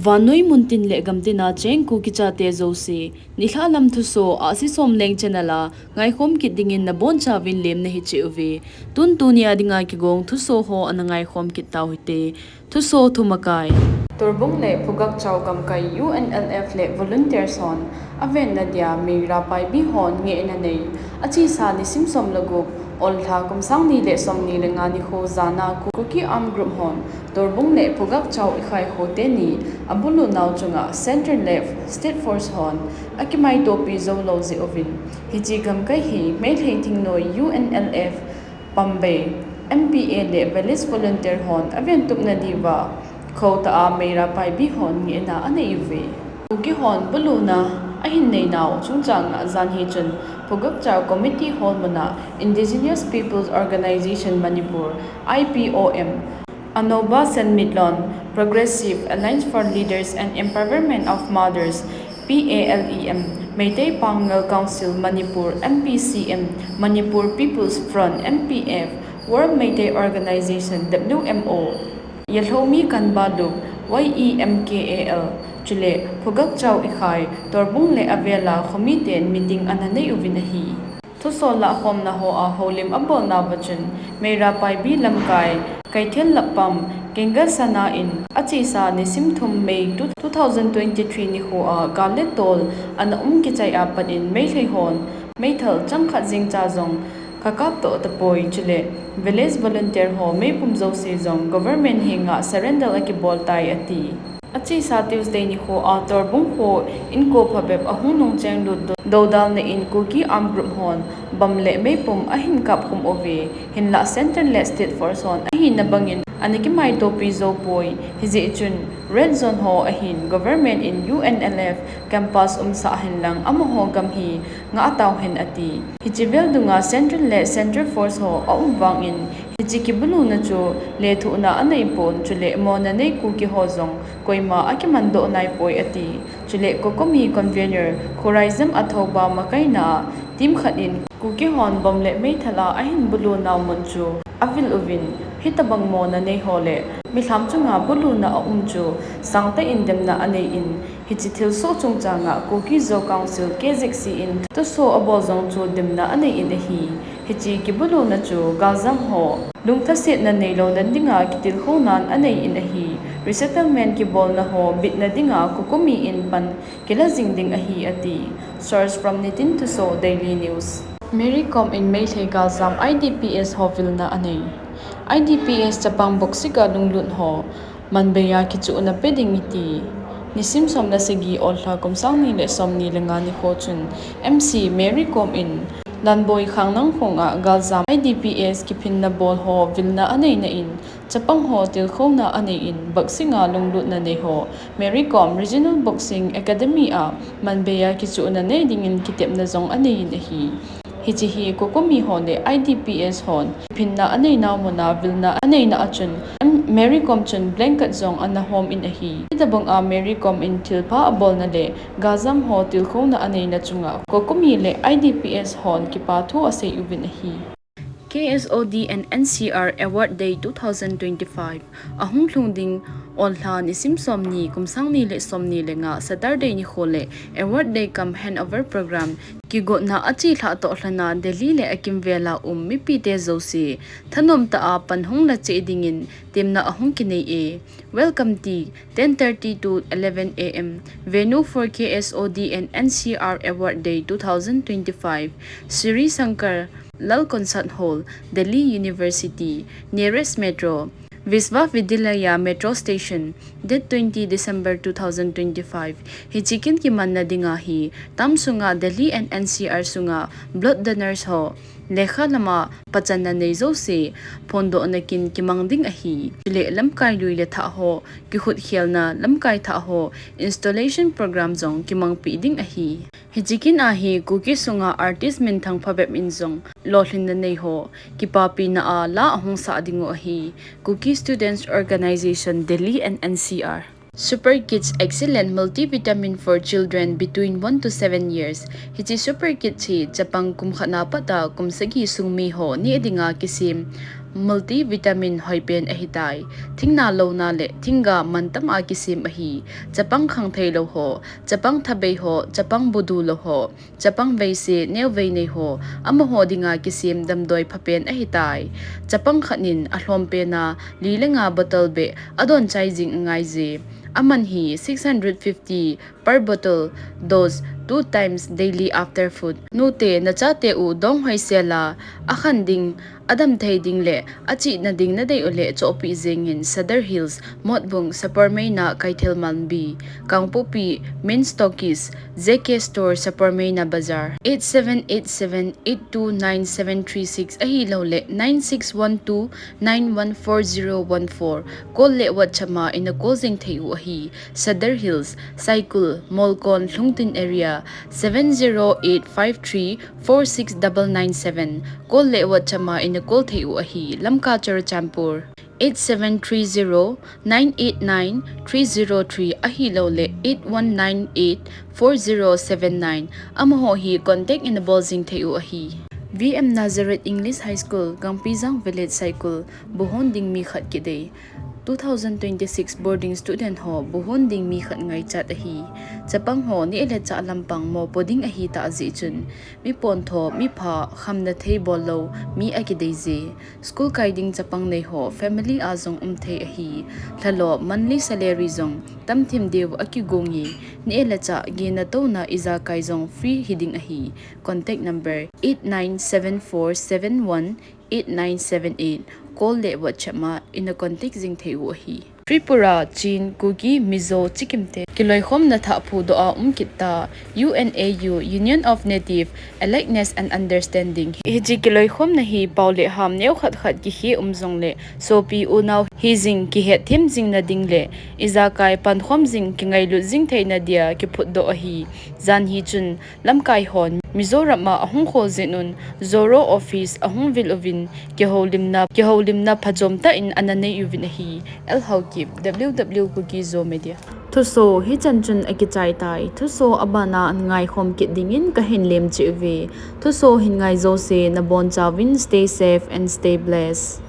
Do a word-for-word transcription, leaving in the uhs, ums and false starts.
Vannoi muntin le gamtina cheng Kuki chate jouse, nilhah lam thuso, Ahsi Somleng channel a ngaikhom kit dingin nabonchauvin lemna hiche uve. Tun tunia dinga kigong thuso ho ana ngaikhom kit tau hite. Thuso thumakai. Torbung le Phugakchao gamkai U N L F le volunteers hon avenna dia Meira Paibi hon ngehna nei, achesa nisim som le gup, Ollha kum sang ni le som ni le nga nikho jana Kuki Armed Group hon Torbung le Phugakchao Ikhai kho teni abulu nau chunga Central Left State Force hon akimaitopi jou lou jeh uvin, hiche gamkai hi Meitei thingnoi U N L F Pambei M P A le Village Volunteer hon aventupna diuva khotah a Meira Paibi hon ngehna anei uve. Kuki hon buluna ahin neinau chungchanga jan hi chun Phugakchao Committee Hall muna Indigenous Peoples Organization Manipur, I P O M, Anoba Senmitlon, Progressive Alliance for Leaders and Empowerment of Mothers, P A L E M, Meitei Pangal Council Manipur, M P C M, Manipur People's Front, M P F, World Meitei Organization, W M O, Yalhomi Kanbalup, Y E M K A L, chule Phugakchao Ikhai, Torbung le avela khomiten meeting ana nei uvin ahi. Thuso lahkhomna hoa houlim abolnauva chun, Meira Paibi lamkai, Kaithel Lapam, Kengasana in, achesa nisim thum May two thousand twenty-three nikhoa gal le tol ana um kichai a pat in Meitei hon meithal changkhat jengcha jong kakap toh tapoi, chule village volunteer ho meipum jouse jong government henga surrender akibol tai ati. Achesa Tuesday nikhoa Torbung kho inko phabep ahung nungcheng lut doudalna in Kuki Armed Group hon bomb le meipum ahin kapkhum uve, hinlah Central le State Force hon ahina bangin ana kimaitopi joupoi, hijeh chun red zone ho ahin government in U N L F campus umsah henlang amaho gam hi ngah tauhen ati. Hiche vel dunga Central le Central Force ho aum vangin hiche kibuluna chu lethuhna aneipon, chule mona nei Kuki ho jong koima akimandoh naipoi ati. Chule COCOMI convener Khuraijam Athouba makaina a team khat in Kuki hon bomb le meithal a ahin bulunau mun chu avil uvin, hitobang mona neiho le milham chunga buluna aum chu sangtah in demna anei in, hiche thilsoh chungchanga Kuki Zo Council, K Z C in thuso abol jong chu demna anei in ahi. Hiche kibuluna chu galjam ho lungthasetna neilouna dinga kitilkhounan anei in ahi. Resettlement kibolna ho bitna dinga COCOMI in pan kila jing ding ahi ati. Source from Nitin Thuso Daily News. Mary Kom in Meitei galjam I D P S ho vilna anei. I D P S chapang boksiga lunglut ho manbeiya kichuhna pe ding iti. Nisim som le sagi Ollha kum sang ni le som ni le nga nikho chun M C Mary Kom in Lanboi Khangnang khonga galjam I D P S kiphinna bol ho vilna aneina in, chapang ho tilkhouna anei in, boxing a lunglutna nei ho Mary Kom Regional Boxing Academy a manbeiya kichuhna nei dingin kitepna jong anei in ahi. Hiche hi COCOMI ho le I D P S hon kiphinna aneinau muna vilna aneina a chun, Mary Kom chun blanket jong ana hom in ahi. Hitobanga Mary Kom in thilpha abolna le galjam ho tilkhouna aneina chunga COCOMI le I D P S hon kipathu asei uvin ahi. K S O D and N C R Award Day two thousand twenty-five ahung lhung ding Ollha nisim som ni kum sang ni le som ni le nga Saturday nikho le Award Day cum handover program kigotna achelhah toh lhona Delhi le akimvela um mipite jouse thanom tah a pan hung la cheh dingin temna ahung kinei e. Welcome tea, ten thirty to eleven A M. Venue for K S O D and N C R Award Day two thousand twenty-five, Sri Shankar Lal Concert Hall, Delhi University, nearest metro, Vishwavidyalaya Metro Station, date twenty December two thousand twenty-five. Hiche kin kimanna dinga hi, term sunga Delhi and N C R sunga blood donors ho lekha lama pachanna nei jouse phondohna kin kimang ding ahi. Chule lamkai lui le thah ho, kihutkhelna lamkai thah ho, installation program jong kimangpeh ding ahi. Hiche kin a hi Kuki sunga artist minthang phabep in jong lolhinna nei ho kipapina a la ahung sah dingu ahi. Kuki Students Organisation Delhi and N C R. Super Kids Excellent Multivitamin for Children Between One to Seven Years. Hiche Super Kids hi chapang kum khatna pat a kum sagi sung mi ho neh dinga kisem multivitamin hoipen ahitai. Thingna louna le thingga mantam a kisem ahi. Chapang khangthei lou ho, chapang thabei ho, chapang budu lou ho, chapang veise neovei nei ho, amaho dinga kisem damdoi phapen ahitai. Chapang khat in alhompen a li le nga bottle beh adon chai jing angai je. Aman hi six hundred fifty per bottle, dose two times daily after food. Nute nachate u dong hoisel a, akhan ding, adam thei ding le achihna ding nadei uleh chohpeh jengin. Sadar Hills, Motbung, Sapormeina Kaithel Manbi, Kangpokpi, Main Stockist, J K Store, Sapormeina Bazar, eight seven eight seven eight two nine seven three six ahilouleh nine six one two nine one four zero one four. Call le WhatsApp ma ina call jing thei u ahi. Sadar Hills, Saikul, Molkon, Lhungtin area, seven zero eight five three four six double nine seven. Call le WhatsApp ma ina call thei u ahi. Lamka Churachandpur, eight seven three zero nine eight nine three zero three ahilouleh eight one nine eight four zero seven nine. Amaho hi contact ina bol jing thei u ahi. V M Nazareth English High School, Gangpijang Village, Saikul, buhon ding mi khat kidei. Two thousand twenty-six boarding student ho buhon ding mi khat ngaichat ahi. Chapang ho neh le chah lampang mopo ding ahitah jeh chun, mi pontho, mi pha, khamna thei bol lou mi akidei je. School kai ding chapang nei ho family a jong um thei ahi. Lhalou monthly salary jong tamthim diu akigong e. Neh le chah, gena touna ijakai jong free hiding ahi. Contact number eight nine seven four seven one eight nine seven eight. Call le WhatsApp ma ina contact jing thei u ahi. Tripura, Chin, Kuki, Mizo, Sikkim te kiloikhomna thah phudoh a um kit ta. U N A U, Union of Native Allikeness and Understanding. Hiche kiloikhomna hi pao le ham neo khat khat kikhe um jongleh sopi unau hijing kihetthem jing nading le ijakai pankhom jing kingailut jing theina dia kiphutdoh ahi. Jan hi chun lamkai hon Mizoram a ahung khol jing un Zoro office ahung vil uvin kihoulimna, kihoulimna phachom tah in ana nei uvin ahi. L Haokip, W W Kuki Zo Media. Thuso hichan chun akichai tai. Thuso abana ngaikhom kit dingin kahin lemchih uve. Thuso hin ngai jouse nabonchauvin stay safe and stay blessed.